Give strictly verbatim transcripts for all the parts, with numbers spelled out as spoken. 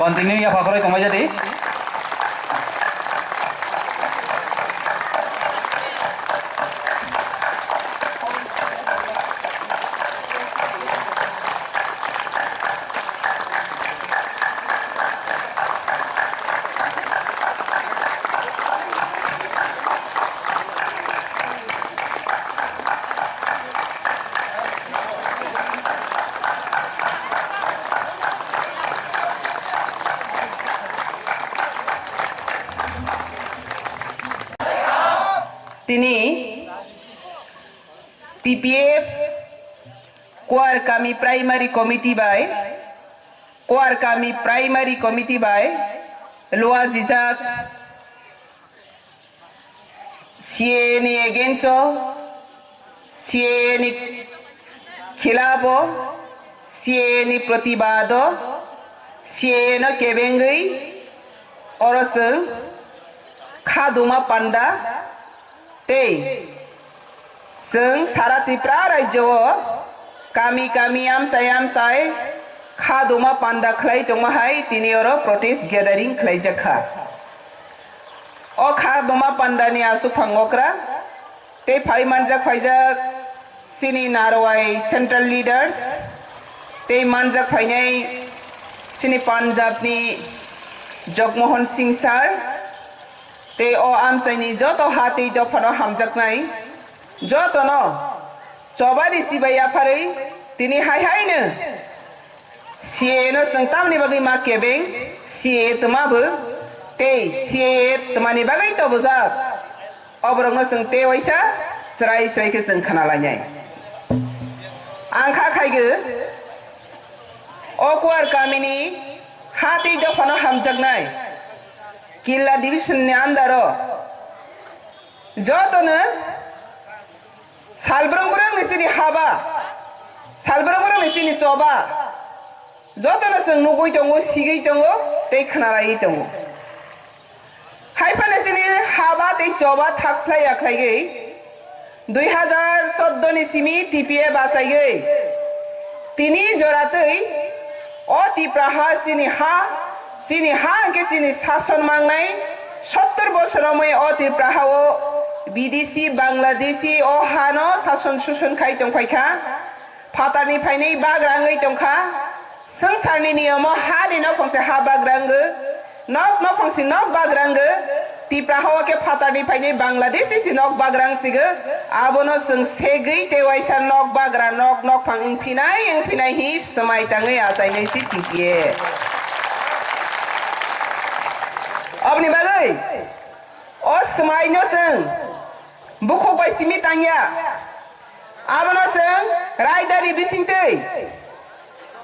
Continue yapha khoroi tongmai jadi. Tini T P F Kuar Kami Primary Committee bai, Kuar Kami Primary Committee bai luajijak C A A ni against o, C A A ni khilaf o, C A A ni protibad o, C A A no kebengwi oro chwng kha duma panda tei chwng sara Tripura rajyo o kami kami amchai amchai kha duma panda khlai tongma hai tini oro protest gathering khlaijak kha. O kha duma panda ni aswk phang okra tei phai manjak phaijak chini narwai central leaders tei manjak phainai chini Punjab ni Jagmohan Singh sir tei o amchai ni joto ha tei dophano hamjaknai jotono chobani chibai yapharwi tini hai haino C A A no chwng tamni bagwi ma kebeng, C A A twma bo tei C A A twmani bagwi tobojak. Oborokno chwng tei waisa chwrai chwrai khe chwng khna lainai. Ang kha khaigwi o Kuar kamini ha tei dophano hamjaknai Killa division ni under o jotono salbrong brong ni chini haba, salbrong brong ni chini choba jotono chwng nugwi tongo, sigwi tongo tei khna laiwi tongo. Hai phano chini haba tei choba thak khlai ya khlaigwi dui hazar chordo ni simi T P A bachaiwi tini joratwi o Tipraha chini ha, chini ha hwnkhe chini sason mangnai sottor bosor romwi o Tipraha o Bidesi, Bangladeshi o hano sason suson khai tongphai kha. Phatarni phainai bagra wngwi tongkha. Swngcharni niyomo hani nokhong se ha bagra wngo, nok nokhong se nok bagra wngo. Tipra hao khe phatarni phainai Bangladeshi se nok bagra wngsigo. Abono chwng segwi tei waisa nok bagra nok nokphang wngphinai wngphinai hi swmai tangwi achainai si T P A. Aboni bagwi o swmaino chwng bukhuk bai simi tangya. Abono chwng raidani bisingtwi,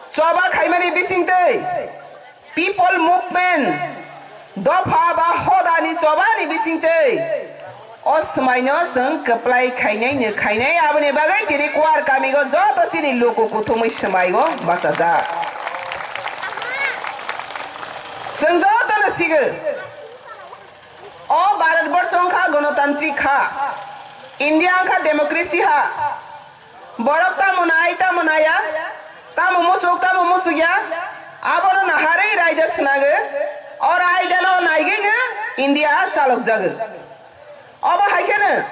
choba khaimani bisingtwi, people movement, dopha ba hodani chobani bisingtwi o swmaino chwng kwplai khainai, nw khainai. Aboni bagwi tini Kuar kamigo joto chini luku kuthumwi swmaigo bachajak. Chwng jotono sigo. O Bharat borsho wngkha gonotantrik ha, India wngkha democracy ha. Borok tamo nai, tamo naiya, tamo musuk, tamo musukya, abono naharwi raida swnago. O raidano naigwino India chalokjago. Obo hai kheno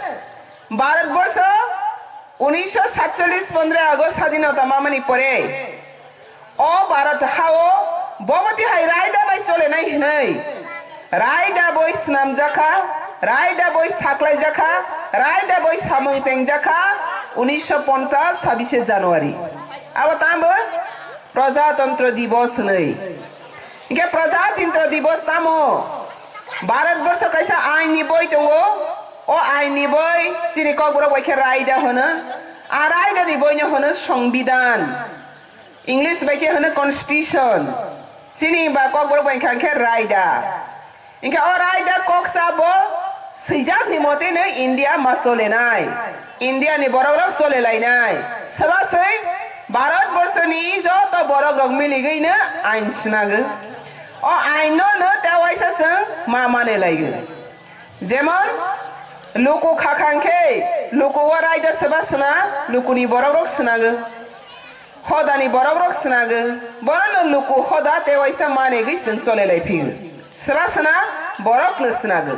Bharat borsho unisho satchollis pondro August sadinota mamani pore o Bharat hao bobo tihai raida bai cholenai hwnwi raida boi swnamjakha, raida boi saklaijakha, raida boi samung chengjakha unisho ponchas sabise January. Abo tamo Prajatantro Divos hwnwi. Hinkhe Prajatantro Divos tamo? Bharat borsho kaisa ain ni boi tongo. O ain ni boi chini kokborok bai khe raida hwno. A raida ni boi no hwno Songbidan. English bai khe hwno Constitution. Chini ba kokborok bai kha khe raida. Hinkhe o raida koksa bo swijak ni mote no India ma cholenai. India ni borok rok chole lainai. Swba swi Bharat borsho ni joto borok rok miligwi no ain swnago. O ain no no ta waisa chwng ma mane laigo. Jemon luku khakhang khe luku o raida swba swna luku ni borok rok swnago. Hodani borok rok swnagwi, borokno luku hoda tei waisa manegwi chwng chole lai phiyw. Swba swna borokno swnagwi.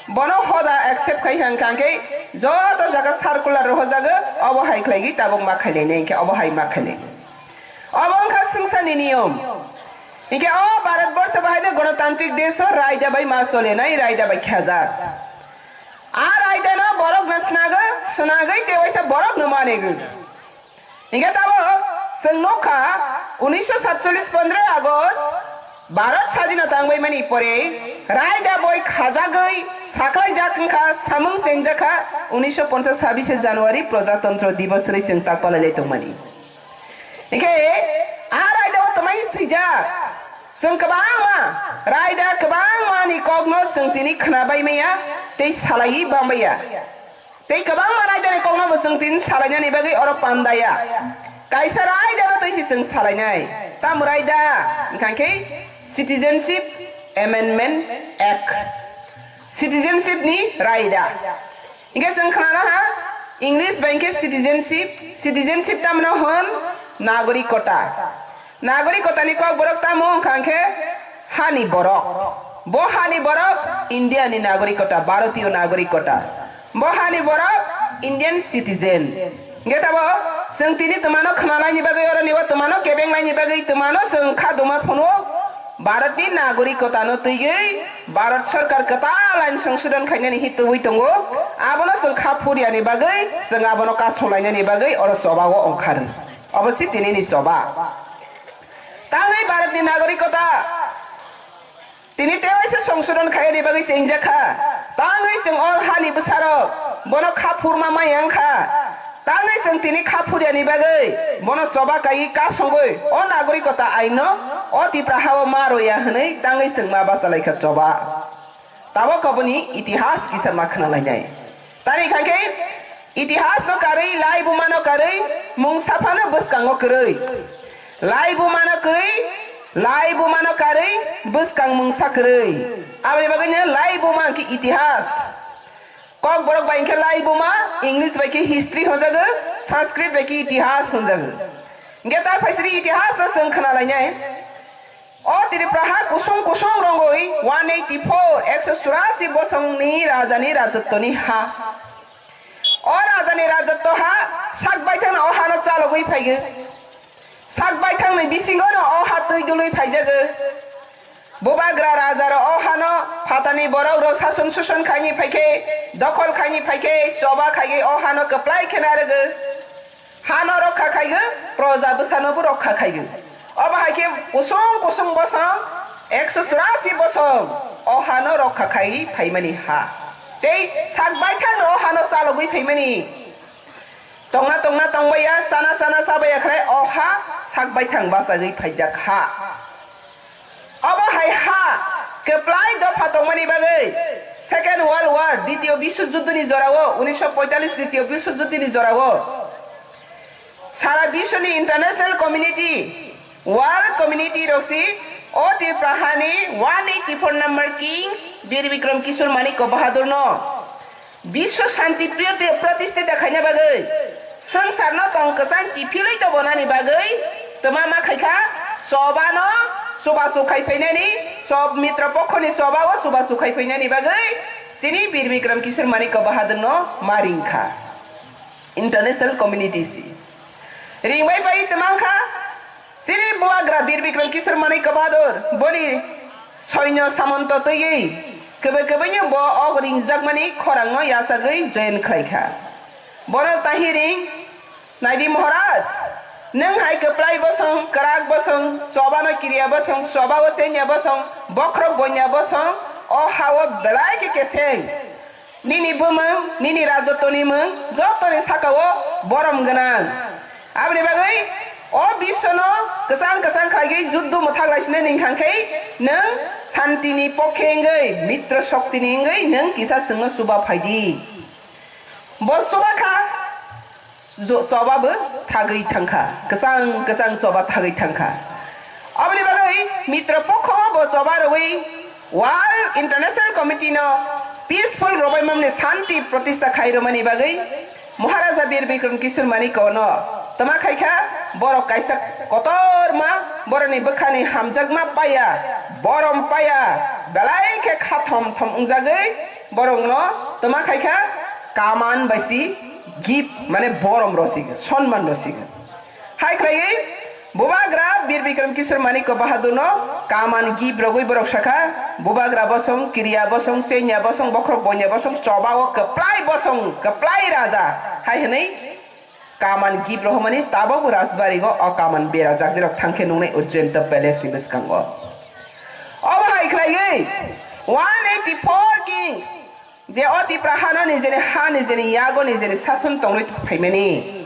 Bono hoda accept khai hwnkha khe joto jaga circular rohorjagwi, obo hai khlaigwi tabuk ma khainai, hwnkhe obo hai ma khainai. Obo wngkha swngcharni niyom. Hwnkhe o Bharat borsho bahaino gonotantrik desho raida bai ma cholenai, raida bai khajak. A raidano borokno swnagwi, swnagwi tei waisa borokno manegwi. Hingke tabok chwng nukha, unisho satcholish pondro August Bharat sadhino tangbaimani pore raida boi khajagwi saklaijak wngkha, samung chengjakha, unisho ponchas sabishe January Prajatantro Divos hwnwi chwng tak palailai tongmani. Hingke a raida o twmai swijak, chwng kwbangma raida kwbangmani kokno chwng tini khnabaimaya tei salaiwi bambaya. Tei kwbangma raidani kokno bo chwng tini salainani bagwi oro pandaya. Kaisa raidano twi se chwng salainai. Tamo raida? Wngkha khe Citizenship Amendment Act. Citizenship ni raida. Hingke chwng khnana ha, English bai khe citizenship, citizenship tamno hwn nagorikota. Nagorikotani kokborok tamo wngkha khe hani borok. Bo hani borok India ni nagorikota, Bharatiyo nagorikota. Bo hani borok Indian citizen. Hingke tabo chwng tini twmano khwnalaini bagwi, oroni o twmano kebenglaini bagwi, twmano chwng kha duma phunu Bharatni nagorikotano twiwi Bharat Sarkar kwtal ain songsodon khainani hi tubui tongo. Abono chwng kha phuriyani bagwi, chwng abono kasolainani bagwi oro choba o ongkharwi. Obo se tinini choba. Tangwi Bharatni nagorikota tini tewaisa songsodon khaiyani bagwi chengjakha. Tangwi chwng o hani bwsarok bono kha phurma maya wngkha. Tangwi chwng tini kha phuriyani bagwi bono choba kaiwi kasongwi o nagorikota aino o Tipra hao ma roya hwnwi tangwi chwng ma bachalaikha choba. Tabok oboni itihas kisa ma khwnalainai. Tani khaikhe itihas no karwi, lai buma no karwi, mungsa phano bwskango kwrwi. Lai buma no kwrwi, lai buma no karwi, bwskang mungsa kwrwi. Aboni bagwi no lai buma hwnkhe itihas. Kokborok bai hwnkhe lai buma, English bai khe history hwnjago, Sanskrit bai khe itihas hwnjago. Hwnkhe ta phaisiri itihas no chwng khwnalainai. O Tripura ha kusung kusung rongwi one eighty four, ekso churasi bosongni rajani rajotwoni ha. O rajani rajotwo ha sak baithangno o hano chalogwi phaigo. Sak baithangni bisingono o ha twi dului phaijago. Bubagra rajaro o hano phatani borok rok sason suson khaini phaikhe, dokhol khaini phaikhe, choba khaigwi o hano kwplai khe narwgo. Hano rokha khaigo, proja bwsano bo rokha khaigo. Obo hai khe kusung kusung bosong, ekso churasi bosong o hano rokha khai phaimani ha. Tei sak baithangno o hano chalogwi phaimani. Tongna tongna tongbaiya, chana chana chabaiya khlai o ha sak baithang bachagwi phaijak ha. Obo hai ha kwplai dopha tongmani bagwi Second World War, Ditiyo Biswojudhoni jorao, unisho poitalis Ditiyo Biswojudhoni jorao, sara biswni international community, world community rok si o Tripura hani one eighty four number Kings Bir Bikram Kishore Manikya Bahadur no Biswa Shanti Priyo te pratistita khaina bagwi, swngcharno tong kwchang kiphilwi tobonani bagwi twma ma khaikha, chobano chubachu khai phainani, chob Mitro Pokhoni choba o chubachu khai phainani bagwi chini Bir Bikram Kishore Manikya Bahadurno ma ringkha international community si. Ringbai pai twmang kha, chini bubagra Bir Bikram Kishore Manikya Bahadur, boni soinyo samonto twiwi kwbwi kwbwino bo og ringjakmani khorangno yachagwi join khlaikha. Bono tahiring, naidi Maharaj, nwng hai kwplai bosong, kwrak bosong, chobano kiriya bosong, choba o chenya bosong, bokhorok bonya bosong, o ha-o belai khe keseng. Nini bumung, nini rajotwni mung, jotoni sakao borom gwnang. Aboni bagwi o biswno kwchang kwchang khlaigwi juddu mwthak laisinai nini hwnkha khe nwng shantini pokhe wngwi, mitro shoktini wngwi nwng kisa chwngno chuba phaidi. Bo chuba kha, jo-, choba bo thagwi thangkha, kwchang kwchang choba thagwi thangkha. Aboni bagwi mitro pokho bo choba rwwi World International Committee no peaceful rwbaimani shanti protista khai rwmani bagwi Maharaja Bir Bikram Kishore Manikya no Tama khaikha borok kaisa kotorma, borokni bwkhani hamjakma paya, borom paya, belai khe kha thom thom wngjagwi borokno tama khaikha kaman bai si gift, mane borom rwsika, sonman rwsika. Hai khlaiwi Bubagra Bir Bikram Kishore Manikya Bahadurno kaman gift rwgwi borok sakha, Bubagra bosong, Kiriya bosong, Chenya bosong, Bokhorok Bonya bosong, Choba o kwplai bosong, kwplai raja hai hwnwi kaman gift rohormani tabok Rajbari o, o kaman berajak dirok thangkhe nungnai Ujjainta Palace ni bwskango. Obo hai khlaiwi one eighty four kings je o Tipra hano nijeni ha nijeni yago nijeni sason tongwi phaimani.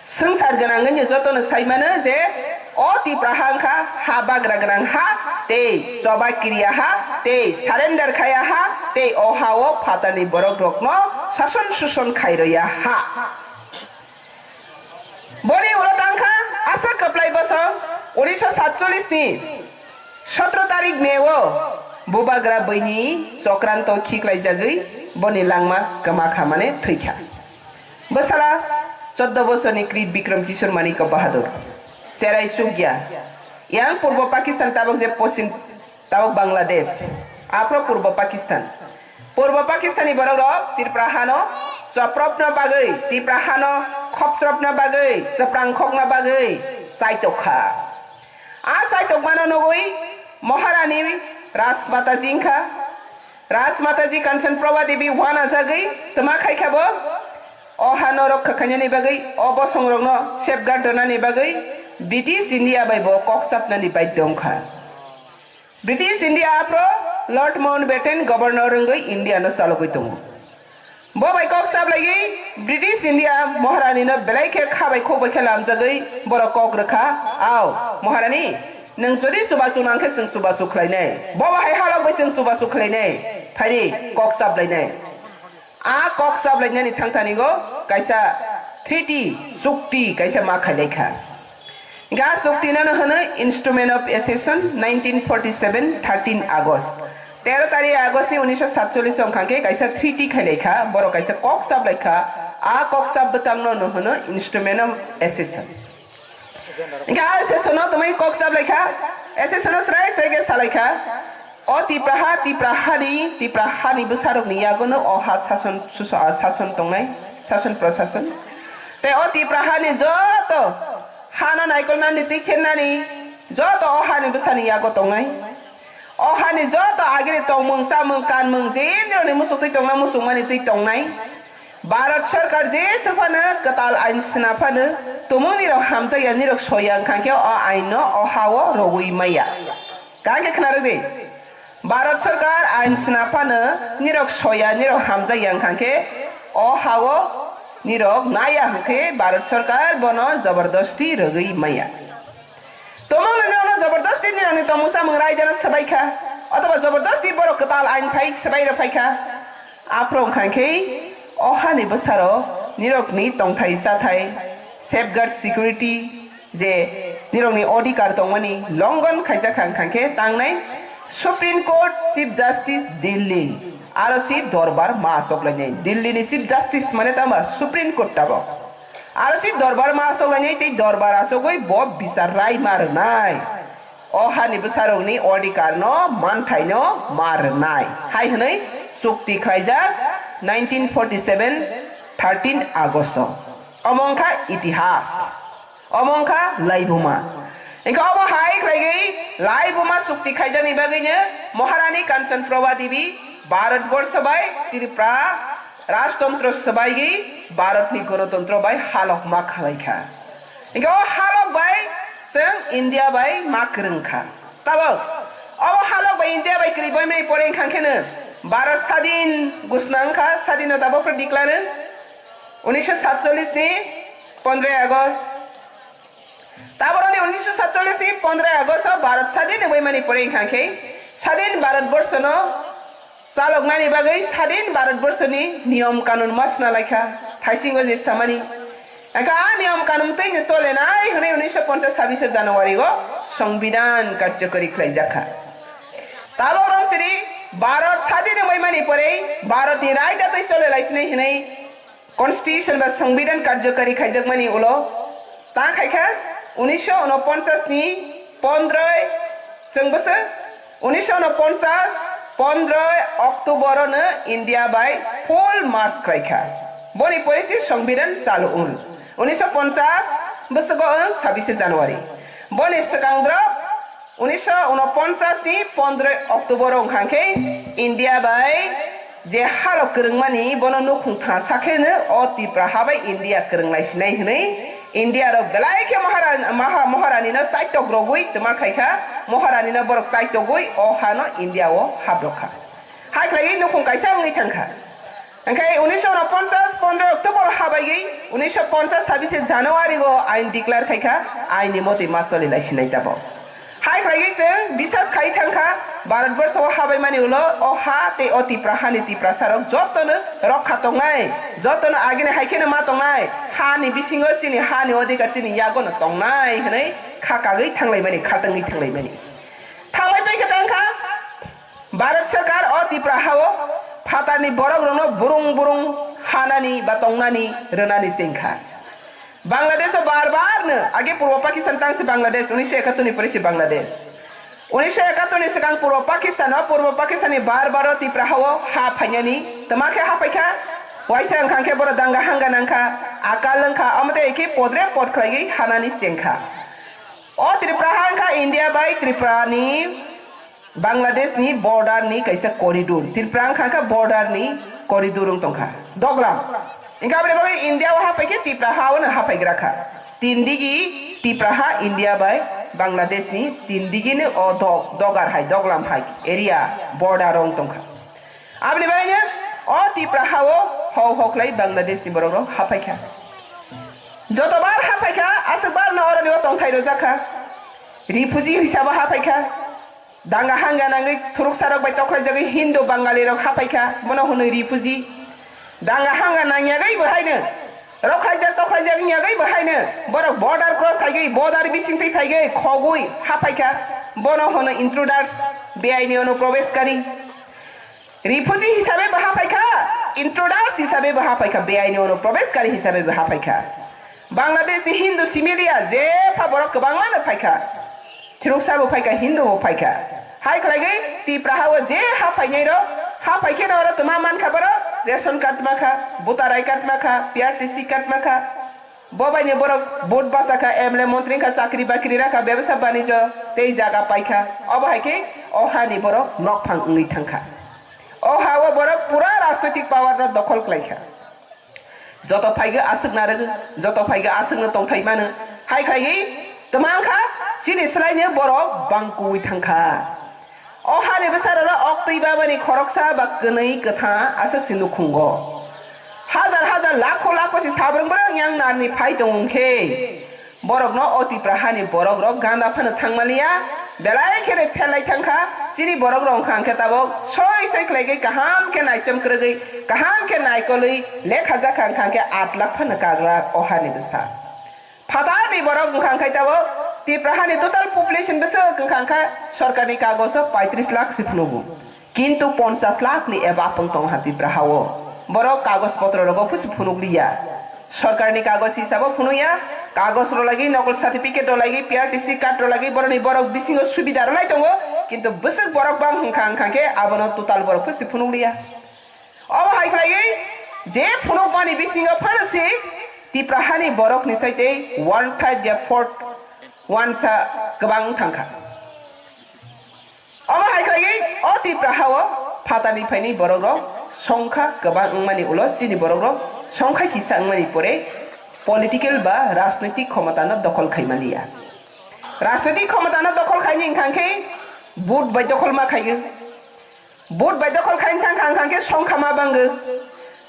Swngchar gwnang wngya jotono saimano je o Tipra ha wngkha ha bagra gwnang ha tei choba kiriya ha tei surrender khaya ha tei o ha o phatarni borok rokno sason suson khairwya ha. Boni ulo tangkha aswk kwplai bosong unisho satchollish ni sotro tarik May o Bubagra bwini chokranto khiklaijagwi boni langma kwma kha mane thwikha. Bwsala choddo bosorni Krit Bikram Kishore Manikya Bahadur, cherai chukya, yang Purbo Pakistan tabok je Poschim tabok Bangladesh, aphro Purbo Pakistan. Purbo Pakistani borok rok Tripura hano chopropna bagwi, Tripura hano khopchropna bagwi, chwprang khokna bagwi chaitok kha. A chaitok mano nugwi Maharani Rajmataji wngkha. Rajmataji Kanchan Prabha Devi wanajagwi twma khai kha bo. O hano rokha khainani bagwi, o bosongrokno safeguard rwnani bagwi British India bai bo kok chapnani baidhyo wngkha. British India aphro Lord Mountbatten governor wngwi India no chalogwi tongo. Bo bai kok sablaiwi British India Maharani no belai khe kha bai khuk bai khe lamjagwi borok kok rwkha, "Ao, Maharani, nwng jodi chubachu nang khe chwng chubachu khlainai. Bo bo hai halok bai chwng chubachu khlainai. Phaidi kok sablainai." A kok sablainani thangthanigo kaisa treaty, chukti kaisa ma khailai kha. Ga chukti no hwno Instrument of Accession, nineteen forty seven, thirteen August. Tero tarik August ni unisho satchollish wngkha khe kaisa treaty khailai kha, borok kaisa kok sablai kha, a kok sab bwtang no hwno Instrument of Accession. Hingke a session no tongmani kok sablai kha, a session no srai srai khe salai kha. O Tipraha, Tiprahani, Tiprahani bwsarokni yagono o ha sason, susa-, sason tongnai, sason prasason. Tei o Tiprahani joto hano naikolnani, twi khennani joto o hani bwsani yago tongnai. O hani joto agini tongmung, chamung, kanmung, je indironi muchuk twi tongna, muchungmani twi tongnai. Bharat Sarkar jesa phano kwtal ain sna phano tumungni rok hamjakya, nirok soya wngkha khe o ain no o ha-o rogwi maya. Kaham khe khna rwdi. Bharat Sarkar ain sna phano nirok soya, nirok hamjakya wngkha khe o ha-o nirok naya hwnkhe Bharat Sarkar bono jobordosti rwgwi maya. Tongmung nini rokno jobordosti nini rokni tongmung chamung raidano swbai kha, othoba jobordosti borok kwtal ain phai swbai rw phai kha. Aphuru wngkha khe o hani bwsarok nini rokni tongthai chathai, safeguard security, je nini rokni odhikar tongmani longon khaijak kha wngkha khe tangnai Supreme Court Chief Justice Delhi, aro si dorbar ma achoklainai. Delhi ni Chief Justice mane tamo Supreme Court tabok. Aro si dorbar ma achoklainai tei dorbar achogwi bo bichar rai ma rwnai. O hani bwsarokni odhikar no, manthai no ma rwnai hai hwnwi chukti khlaijak nineteen forty seven thirteen August o. Omo wngkha itihas. Omo wngkha laibuma. Hingke omo hai khlaigwi laibuma chukti khaijakni bagwino Maharani Kanchan Prabha Devi Bharat Borsho bai Tripura Rajtontro swbaigwi Bharatni Gonotontro bai halok ma khlai kha. Hingke o halok bai chwng India bai ma kwrwng kha. Tabok obo halok bai India bai kwrwi boimani pore wngkha kheno Bharat sadin gusna wngkha, sadinota bo phuru declare wng unisho satchollish ni pondroi August. Taboroni unisho satchollish ni pondroi August o Bharat sadin wngwi mani pore wngkha khe sadin Bharat borsho no chaloknani bagwi sadin Bharat borsho ni niyom kanun ma sna lai kha. Thaisingo je samani, hingkhe a niyom kanun twi ni chole nai hwnwi unisho ponchas sabishe January o Songbidan karjokori khlai jak kha. Tabok rong siri Bharat sadin wngwi mani pore Bharat ni raida twi chole lai phini hwnwi Constitution ba Songbidan karjokari khaijakmani ulo ta khaikha unisho unoponchas ni pondroi, chwng bwswk unisho unoponchas pondroi October no India bai full march khlaikha. Boni pore se Songbidan chalu un. Unisho ponchas bwswk o wng sabise January. Boni swkang drop unisho unoponchas ni pondroi October wngkha khe India bai je halok kwrwngmani bono nukhung thangsa khe no o Tipra ha bai India kwrwng naisinai hwnwi India rok belai khe Maharani, Maha-, Maharani no chaitok rogwi twma khaikha, Maharani no borok chaitogwi o hano India o habrokha. Hai khlaiwi nukhung kaisa wngwi thangkha. Hwnkhe unisho unoponchas pondroi October habaiwi unisho ponchas sabise January o ain declare khaikha, ain ni motwi ma choli lai sinai tabok. Hai khlaiwi chwng bisas khai thangkha, Bharat borsho o habaimani ulo o ha tei o Tipra hani Tiprasa rok jotono rokha tongnai, jotono agini hai kheno ma tongnai, hani bisingo chini hani odhikar chini yagono tongnai hwnwi kha kagwi thanglaimani, kha tangwi thanglaimani. Thangbai paikha tangkha. Bharat sarkar o Tipra hao phatarni borokrokno burung burung hanani ba tongnani rwnani chengkha. Bangladesh o bar bar no age Purbo Pakistan tang se Bangladesh, unisho ekattor ni pore se Bangladesh. Unisho ekattor ni swkang Purbo Pakistan o, Purbo Pakistan ni bar bar o Tipra hao ha phainani twma khe ha phaikha. Waisa wngkha khe boro danga hanga nangkha, akal wngkha, omo tei khe podre pod khlaiwi hanani chengkha. O Tripura ha wngkha India bai Tripura ni Bangladesh ni border ni kaisa corridor, Tripura wngkha kha border ni corridor wng tongkha, doglam. Wngkha aboni bagwi India o hapai khe Tripura ha o no hapai gra kha. Tin digi Tripura ha India bai Bangladesh ni tin digi ni o dog, dogar hai, doglam hai area border wng tongkha. Aboni bagwi no o Tripura ha o hok hok lai Bangladesh ni borok rok hapai kha. Joto bar hapai kha, aswk bar no oro ni o tongthai rojak kha. Refugee hisabo hapai kha. Danga hanga nangwi thuruksarok bai tokhlaijagwi Hindu Bangali rok hapaikha, bono hwnwi refugee. Danga hanga nangyagwi bo haino, rokhlaijak tokhlaijak wngya gwi bo haino, borok border cross khaigwi, border bisingtwi phaigwi, khogwi hapaikha, bono hwnwi intruders, beaini onuprobeshkari. Refugee hisabe bo hapaikha, intruders hisabe bo hapaikha, beaini onuprobeshkari hisabe bo hapaikha. Bangladesh ni Hindu similia jepha borok kwbangma no phaikha. Thiruksa bo phaikha, Hindu bo phaikha. Hai khlaigwi Tipra hao je ha phainai rok, ha phaikhe no oro tma mankha borok, ration card makha, voter I card makha, P R T C card makha. Bo bai ni borok vote bachakha, M L A montri wngkha, chakri bakri rakha, bebsa banijo tei jaga paikha. Obo hai khe o ha ni borok nokphang wngwi thangkha. O ha o borok pura rajnoitik power no dokhol khlaikha. Joto phaigo aswk narwgo, joto phaigo aswkno tongthai mano. Hai khlaiwi twmang kha, chini swlaino borok bangkui thang kha. O hani bwsarokno oktwi babani khoroksa ba kwnwi kwtha aswk se nukhungo. Hajar hajar lakho lakho se sabrwng borok yang narni phai tongo hwnkhe. Borokno o Tipra hani borok rok ganda phano thangmaliya, belai kheno pherlai thangkha, chini borok rok wngkha hwnkhe tabok soi soi khlaigwi kaham khe naichom kwrwgwi, kaham khe naikolwi lekhajakha wngkha hwnkhe aat lakh phano kaglak o hani bwsa. Phatarni borok wngkha hwnkhe tabok Tipra hani total population bwswk wngkha hwnkhe sorkarni kagoso paitris lakh se phunukgo. Kintu ponchas lakh ni eba pung tong ha Tipra hao. Borok kagoj potro rogo pusi phunuk liya. Sorkar ni kagoj hisabo phunuk ya, kagoj rw lagi, nokol certificate rw lagi, P R T C card rw lagi, borok ni borok bisingo subida rw lai tongo, kintu bwswk borok bang hwnkha hwnkha khe abono total borok pusi phunuk liya. Obo hai khlaiwi je phunuk mani bisingo phano se Tipra hani borok ni sai tei one third ya fourth one sa kwbang thang kha. Omo hai khlaiwi o Tipra hao phatani phaini borok rok songkha kwbang wngmani ulo chini borok rok songkha kisa wngmani pore political ba rajnoitik khomota no dokhol khai maliya. Rajnoitik khomota no dokhol khaini wngkha khe vote bai dokhol ma khaigo. Vote bai dokhol khai wngkha khe songkha ma bango.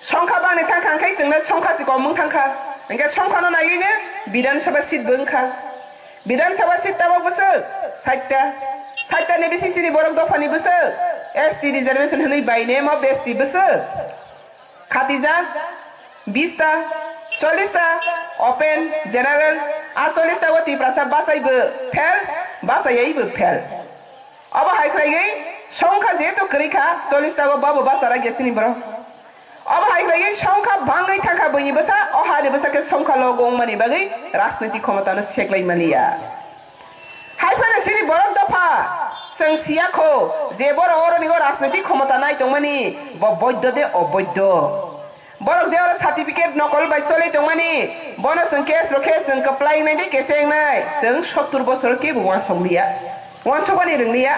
Songkha bangni thang kha khe chwngno songkha se kom wng thang kha. Hwnkhe songkha no naiwi no Bidhan Sabha seat bo wng kha. Bidhan Sabha seat tabok bwswk saita. Saita ni bisi chini borok dopha ni bwswk S T reservation hwnwi by name of S T bwswk khatijak. Bista, cholista open general, a cholista o Tiprasa bachai bo fail, bachai bo fail. Obo hai khlaiwi songkha jehetu kwrwi kha, cholista o babo bacha rak ya chini borok. Obo hai Bagwi songkha bangwi thangkha buini bwsa, o hani bwsa khe songkha logo wngmani bagwi rajnoitik khomotano seklai maliya. Hai phano chini borok dopha chwng siya kho je borok oroni o rajnoitik khomota nai tongmani bo boiddo de oboiddo. Borok je oro certificate nokol bai choli tongmani bono chwng case rokhe chwng kwplai nai de kesengnai chwng sottur bosor kebo uansuk liya, uansukmani rwng liya.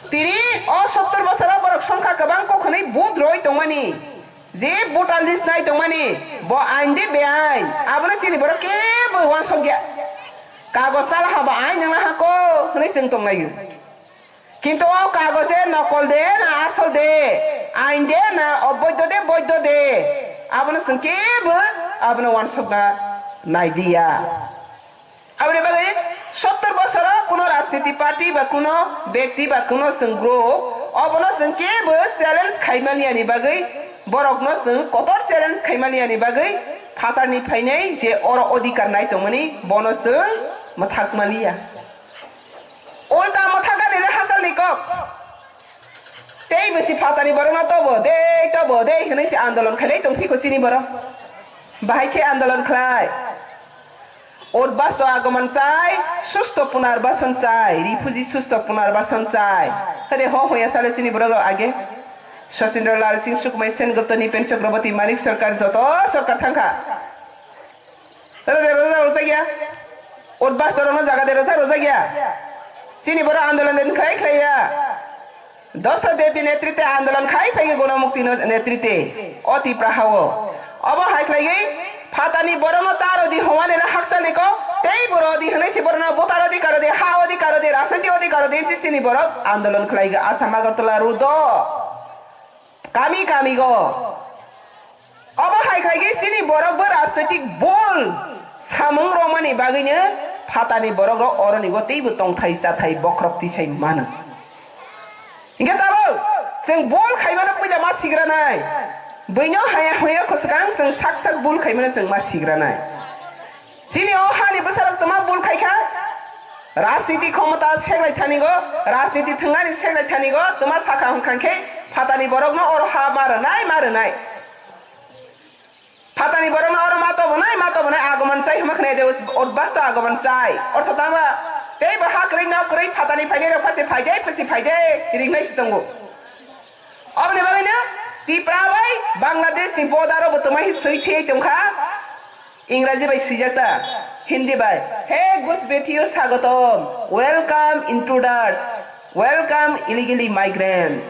Tini o sottur bosoro borok songkha kwbang kok hwnwi vote roi tongmani. Je voter list nai tongmani, bo ain de beain, abono chini borok kebo uansukya. Kagoj nala haba ain nangna hako hwnwi chwng tonglaio. Kintu o kagoje nokol de na asol de, ain de na oboiddo de boiddo de, abono chwng kebo abono uansukna naidiya. Aboni bagwi sottor bosoro kuno rajniti party ba kuno bekti ba kuno chwng group obono chwng kebo challenge khaimani yani bagwi borokno chwng kotor challenge khaimani yani bagwi phatarni phainai je oro odhikar nai tongmani bono chwng mwthak maliya. Ulta mwthak ani hasalni kok. Tei bwsi phatani borokno tobo de, tobo de hwnwi se andolon khailai tong phiko chini borok. Bahai khe andolon khlai. Udbasto agomon chai, susto punarbason chai, refugee susto punarbason chai. Hade ho hoya sale chini borok rok age. Sachin Lal Singh Sukhmai Sen Gupta Nipen Chakraborty Manik Sarkar joto sarkar thangkha. Tata de roja roja gya. Udbasto rono jaga de roja roja gya. Chini boro andolon den khlai khlai ya. Dosra Devi netrite andolon khai phai Gonamukti no netrite. O Tipra hao. Obo hai khlai gwi phatani boromo taro di howani na haksa liko. Tei boro di hwnwi si borono botaro di karo di ha o di karo di rasonti o di karo di si chini borok andolon khlai gwi Assam Agartala road o. Kami kami go. Obo hai khlai khe chini borok bo rajnoitik bol samung romani bagwino phatani borok rok oroni go teibo tongthai chathai bokhorok tisai mano. Hinkhe tabuk chwng bol khaimano puila ma sigranai. Buino haya haya khoswkang chwng sak sak bol khaimano chwng ma sigranai. Chini o hani bwsarok twma bul khai kha. Rajniti khomota seklai thani go, rajniti thwngani seklai thani go, twma sakha hwn khan khe phatani borokno oro ha ma rwnai, ma rwnai. Phatani borokno oro ma tobonai, ma tobonai, agomon chai hwnma khna de, udbasto agomon chai. Ortho tama tei bo ha kwrwi nok kwrwi phatani phainai rok phasi phaidai, phasi phaidai, ringnai si tongo. Oboni bagwino Tipra bai Bangladesh ni border o bo twma hi swi thei tongkha. Ingraji bai swijak ta, Hindi bai, "Hey Ghusbetio Sagatom, welcome intruders, welcome illegally migrants."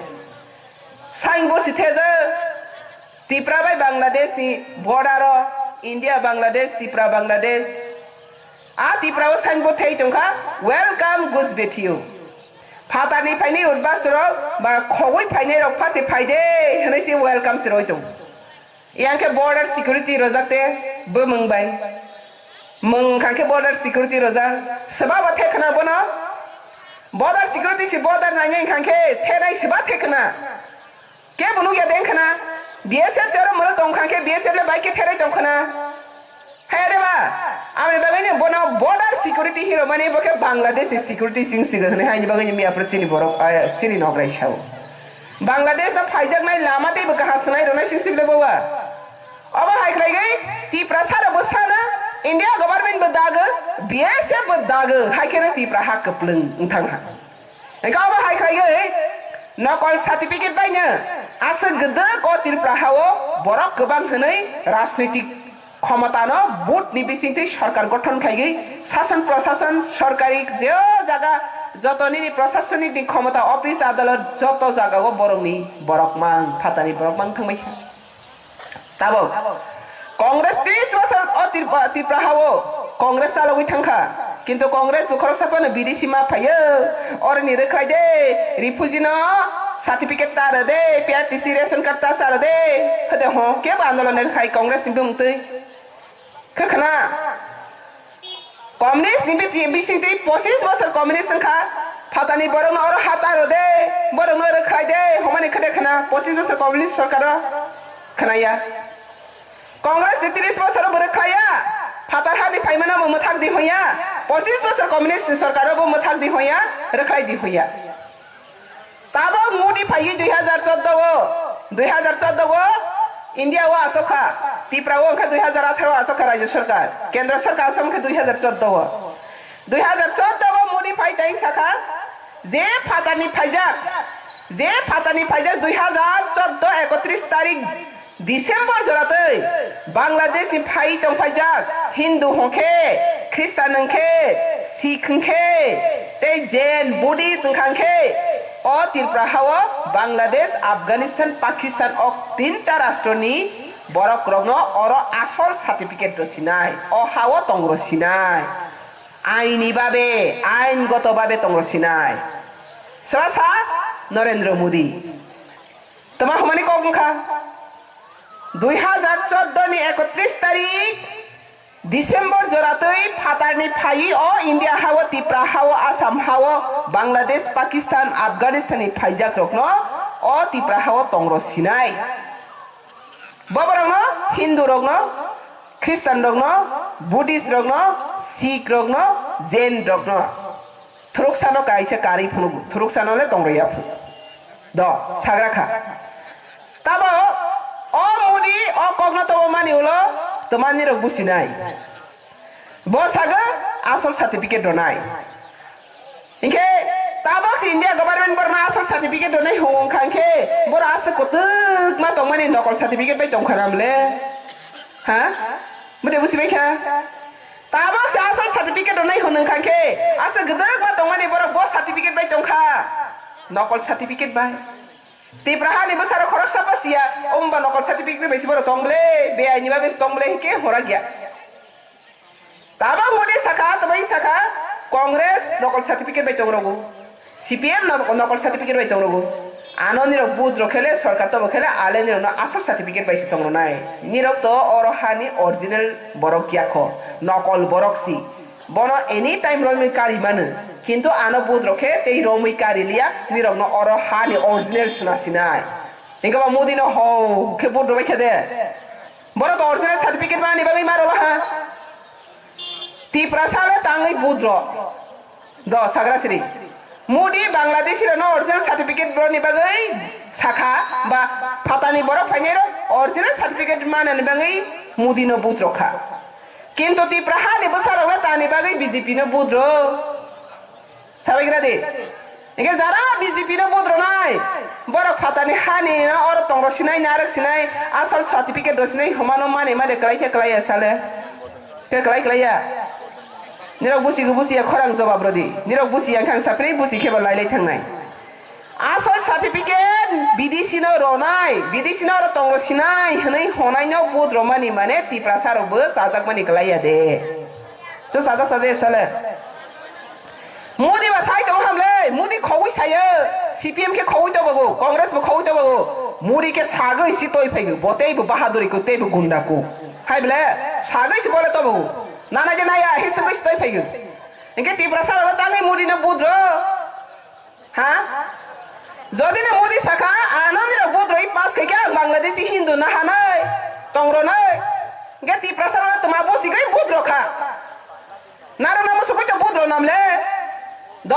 Signboard si thejak, Tipra bai Bangladesh ni border o, India Bangladesh, Tipra Bangladesh. A Tipra o signboard thei tongkha, "Welcome Ghusbetio." Phatarni phainai udbastorok ba khogwi phainai rok phasi phaide hwnwi si welcome si roi tong. Yang khe border security rojak te bwmwng bai. Mwng kha khe border security rojak. Swba bo the khna bono. Border security si border nainai kha khe thenai swba the khna. Ke bo nukya de khna. B S F se oro mwrwk tong kha khe B S F le bai khe therai tong khna. Hai re ba. Amni bagwi ni bono border security hiro mani bo khe Bangladesh ni security sing sigo hwnwi haini bagwi ni miya pro chini borok, ah, chini nograi sao. Bangladesh no phaijaknai lama tei bo kaham swnai rwnai sing sing le bo wa. Obo hai khlai gwi Tiprasa rok bo sana India government bo dago, B S F bo dago, hai khe no Tipra ha kwplwng wng thang ha. Hingke obo hai khlai gwi nokol certificate bai no aswk gwdwk o Tripura ha o borok kwbang hwnwi rajnitik khomotano vote ni bisingtwi sorkar gothon khaigwi sason prosason sorkari je jaga joto nini prosasonik ni khomota office adalot joto jaga o borokni borok mang phatani borok mang thangbai kha. Tabok Congress tris bosor o Tripura, Tripura ha o Congress chalogwi thangkha. Kintu Congress bo khoroksa phano B D C ma phaio. Oroni rwkhlai de, refugee no certificate ta rw de, P R T C ration card ta cha rw de. Hwde ho, kebo andolon khai Congress ni bumung twi. Khe khna. Communist ni biti-, bisingtwi pochis bosor communist wngkha. Phatani borokno oro ha ta rw de, borokno rwkhlai de, homani khwde khna, pochis bosor communist sorkaro khnaya. Congress ni tris bosor bo rwkhlaiya, phatar hani phaimano bo mwthak di hoya, pochis bosor communist ni sorkaro bo mwthak di hoya, rwkhlai di hoya. Tabok Modi phaiwi dui hajar chordo o, dui hajar chordo o, India o asokha, Tripura o wngkha dui hazar atharo asokha Rajya Sarkar, Kendra Sarkar asokha dui hazar chordo o. Dui hazar chordo o Modi phai tei sakha, je phatani phaijak, je phatani phaijak dui hazar chordo ekotris tarik December joratwi Bangladesh ni phai tongphaijak Hindu hwnkhe, Khristan hwnkhe, Sikh hwnkhe, tei Jain, Buddhist wngkha hwnkhe, o Tripura hao Bangladesh, Afghanistan, Pakistan o tinta rashtroni borok rokno oro asol certificate rw sinai, o hao tong rw sinai, aini babe, aingoto babe tong rw sinai. Sra sa Narendra Modi. Toma hwnmani kok wngkha, dui hazar chordo ni ekotris tarik December joratwi phatarni phaiwi o India hao, Tripura hao, Assam hao, Bangladesh, Pakistan, Afghanistan ni phaijak rokno o Tripura hao tong rw sinai. Boborokno, Hindu rokno, Khristan rokno, Buddhist rokno, Sikh rokno, Jain rokno. Thuruksano kaisa karwi phunuk, thuruksano le tong rwya phunuk. Do, sagra kha. Tabo o Modi o kokno tobo mani ulo twmani rok businai. Bo sago asol certificate donai. Hinkhe tabok se India government borno asol certificate donai hwnka hinkhe boro aswk kwtwkma tongmani nokol certificate bai tongkha namle. Ha? Mode busibai kha. Tabok se asol certificate rwnai hwn wngkha khe, aswk gwdwkma tongmani borok bo certificate bai tongkha, nokol certificate bai. Tipra hani bwsarok khoroksa basiya, omba nokol certificate bai se borok tong ble, biyai ni bagwi se tong ble hinkhe horak ya. Tabok Modi sakha, tongbai sakha, Congress nokol certificate bai tong rogo. C P M no nokol certificate bai tong rogo. Ano nirok vote rok khele, sorkar tobo khele, ale nirok no asol certificate bai se tong ronai. Nirok to oro hani original borok ya kho, nokol borok si. Bono any time romwi kari mano. Kintu ano vote rok khe tei romwi kari liya, nirok no oro hani original suna sinai. Hinkhe ba Modi no ho khe vote rwbai khe de. Borok original certificate mani bagwi maro ba ha. Tiprasa le tangwi budro. Do sagra siri. Modi Bangladeshi rokno original certificate borokni bagwi sakha ba phatani borok phainai rok original certificate manani bagwi Modi no budro kha. Kintu Tipra hani bwsa rok le tani bagwi B J P no budro. Sabai gra di. Ege jara B J P no budro nai. Borok phatani hani no oro tongro sinai narok sinai asal certificate ro sinai homano mani mani kelai khe kelai ya sale. Khe kelai kelai ya. Nirok busi go busi ya khorang jobab rodi. Nirok busi yang khang sapri busi khe ba lai lai thangnai. Asal certificate B D C no ronai, B D C no oro tongro sinai hwnwi honai no budro mani mane Tiprasa rok bo sajak mani kelai ya de. Se sajak sajak ya sale. Modi ba sai tong hamle, Modi khogwi sayo, C P M khe khogwi tobogo, Congress bo khogwi tobogo, Modi khe sagwi si toi phaigo, bo tei bo bahaduri ko, tei bo gunda ko. Hai bele, sagwi si bole tobogo. Nana je naya, hi sagwi si toi phaigo. Engke Tiprasa rok tangwi Modi no budro. Ha? Jodi no Modi sakha, ano nirok budro i pass khaikhe ang Bangladeshi Hindu na hanai, tongro nai. Engke Tiprasa rok toma busi gai budro kha. Narwkna musugwi to budro namle. Do.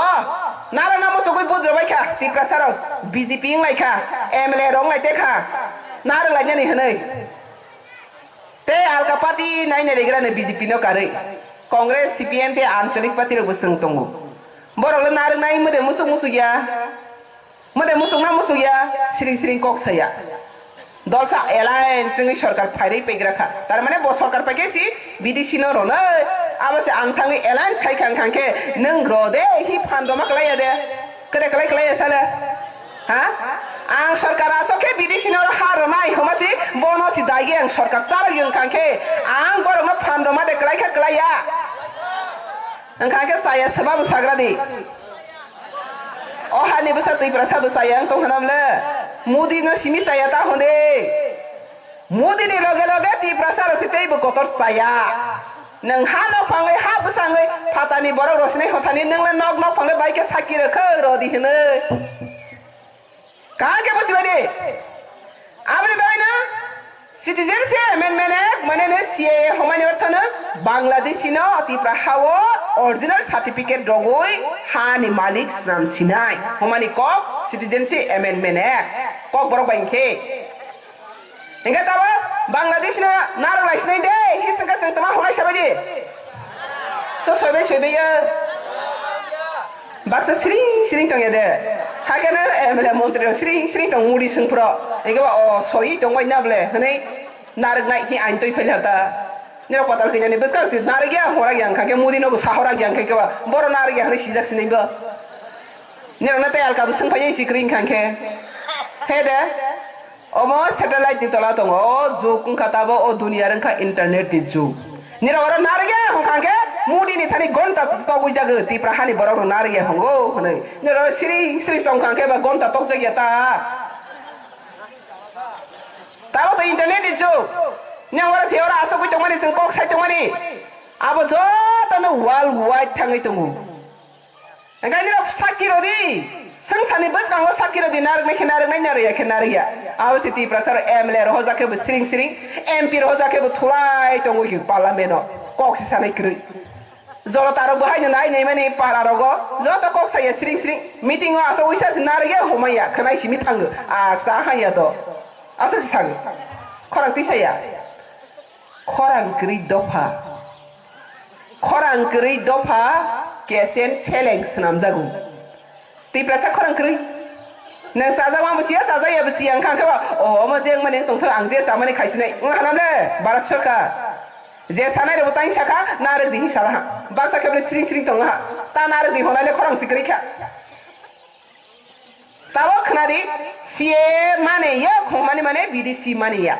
Narwkna musugwi budro bai kha. Tiprasa rok B J P wng lai kha. M L A rok wng lai te kha. Narwk lai nani hwnwi. Tei alka party naina regrani B J P no karwi. Congress, C P M tei Anchalik party rok bo chwng tongo. Borok le narwk nai mwde musuk musuk ya. Mode musuk na musuk ya, siring siring kok saya. Dolsa alliance wngwi sorkar phairwi pegra kha. Tar mane bo sorkar paikhe si B D C no ronai. Abo se ang thangwi alliance khai khang khang khe nwng ro de hi phan roma klai ya de. Kede klai klai ya sale. Ha? Ang sorkar asok khe B D C no ha ronai homa si bono si daigi ang sorkar charok yung khang khe ang borok no phan roma de klai kha klai ya. Wngkha khe chaya swbabo sagra di. O hani bwsa Tiprasa bwsa yang tong hanam le. Modi no simi chaya ta hwn de. Modi ni loge loge Tiprasa rok se tei bo kotor chaya. Nwng ha nok phangwi ha bwsangwi phatani borok rok sinai hothani nwng le nok nok phangwi bai khe saki rwkhe rodi hwnwi. Kaham khe bujibai di. Aboni bagwi no Citizenship Amendment Act mane no C A A homani ortho no Bangladeshi no Tipra ha o original certificate rogwi ha ni malik swnam sinai homani kok Citizenship Amendment Act kok borok bai khe. Hingke tabo Bangladesh no narwk lai sinai de, hi singka sing toma hwnai sabai di. So soibai soibai ya. Baksa siring siring tong ya de. Hakhe no M L A montri rok siring siring tong mudi sing phro. Hingke ba o soi tong bai na ble hwnwi narwk nai hi ain twi phai ta. Nirok patal kanya ni bwskang si narwk ya hora yang kha ke mudi no bo sahora yang khe ke ba boro narwk ya hwnwi sijak sinai bo. Nirok na tei alka bo sing phai si kring kha khe. He de. Omo satellite ni tola tongo, o jug wngkha tabo, o duniya wngkha internet ni jug. Nirok oro narwk ya hwnkha hwnkhe mudi ni thani gonta togwi jago, Tipra hani borok rok narwk ya hwngo hwnwi. Nirok oro siring siring tongkha hwnkhe ba gonta tokjak ya ta. Tabo to internet ni jug. Nirok oro the oro asogwi tongmani, chwng kok sai tongmani. Abo jotono world wide thangwi tongo. Hingke nirok sakki rodi, swngcharni bwskango sakki rodi, narwknai khe narwknai, narwk ya khe narwk ya. Abo se Tiprasa rok M L A rohorjak khe bo siring siring, M P rohorjak khe bo thulai tongwi khe parliament o kok se sanai kwrwi. Jolo tarok bo haino nai nai mani para rogo joto kok saya siring siring, meeting o aswk wisa se narwk ya, humai ya, khwnai simi thango, a sa ha ya do. Aswk se sago. Khorang tisa ya. Khorang kwrwi dopha. Khorang kwrwi dopha K S N seleng swnamjago. Tiprasa khorang kwrwi. Nang sajak ma bwsiya, sajak ya bwsiya, wngkha khe ba, o, omo je wngmani wng tongthok, ang je samani khaisinai, wng hanam le, Bharat Sarkar. Je sanai rokbo tang sakha, narwk di hi sala ha. Baksa khe bwrwi siring siring tong ha. Ta narwk di honai le khorang si kwrwi kha. Tabok khwnadi, C A A mane ya khongmani mane B D C mani ya.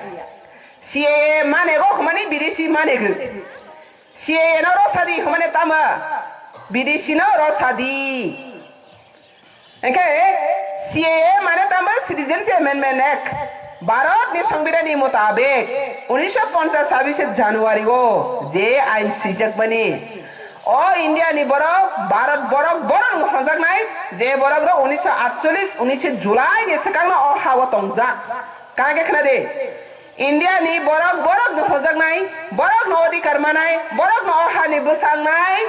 C A A mane go khongmani B D C mane gw. C A A no rosadi khongmani tama B D C no rosadi. Engkhe C A A mane tama Citizens Amendment Act. Bharat ni Songbidan ni mutabek unisho ponchas sabise January o je ain swijakmani O India ni borok, Bharat borok, borok no hwnjaknai, je borok rok unisho atchollis, unisho July ni swkang no o ha o tongjak. Kage khna de, India ni borok, borok no hwnjaknai, borok no odhikar manai, borok no o ha ni bwsang nai,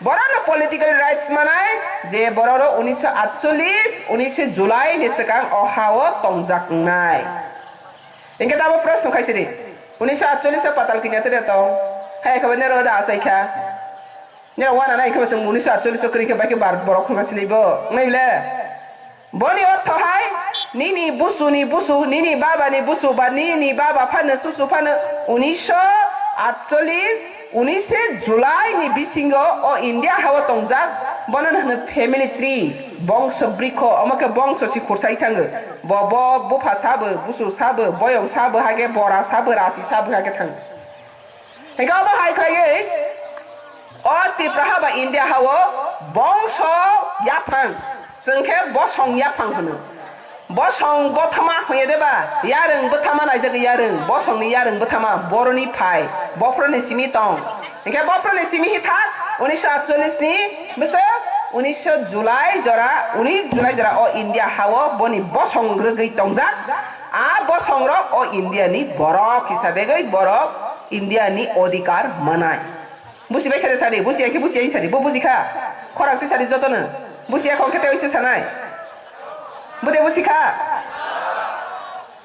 borok no political rights manai, je borok rok unisho atchollis, unisho July ni swkang o ha o tongjak wngnai. Hingke tabo proshno khai sidi, unisho atchollis o patal kinya tede tong, hai khe nero da asai kha. Nini wana nai khe chwng unisho atchollis o kwrwi khe bai khe bar borok khungsa sinai bo wngnai le. Boni ortho hai nini busu ni busu, nini baba ni busu ba nini baba phano susu phano unisho atchollis, unishe July ni bisingo o India ha o tongjak, bono hwno family tree, bongso brikho, omo khe bongso si khursai thango. Bo, bo, bupha sabo, busu sabo, boyong sabo, hake bora sabo, rasi sabo, hake thango. Hingke omo hai khlaiwi o Tipra ha ba India ha o bongso yaphang, chwng khe bosong yaphang hwno. Bosong bothama hwnya de ba? Yarwng bwthama naijagwi yarwng, bosongni yarwng bwthama, boroni phai, bophoroni simi tong. Hingke bophoroni simi hi thak, unisho atchollis ni bwswk, unisho July jora, unis July jora o India ha o boni bosong rwgwi tongjak. A bosong rok o India ni borok hisabegwi borok India ni odhikar manai. Busi bai khe sadi, busi ya khe busi ya sadi, bo busi kha. Khorang twi sadi jotono. Busi ya khong khe tei se sanai. Bude busi kha.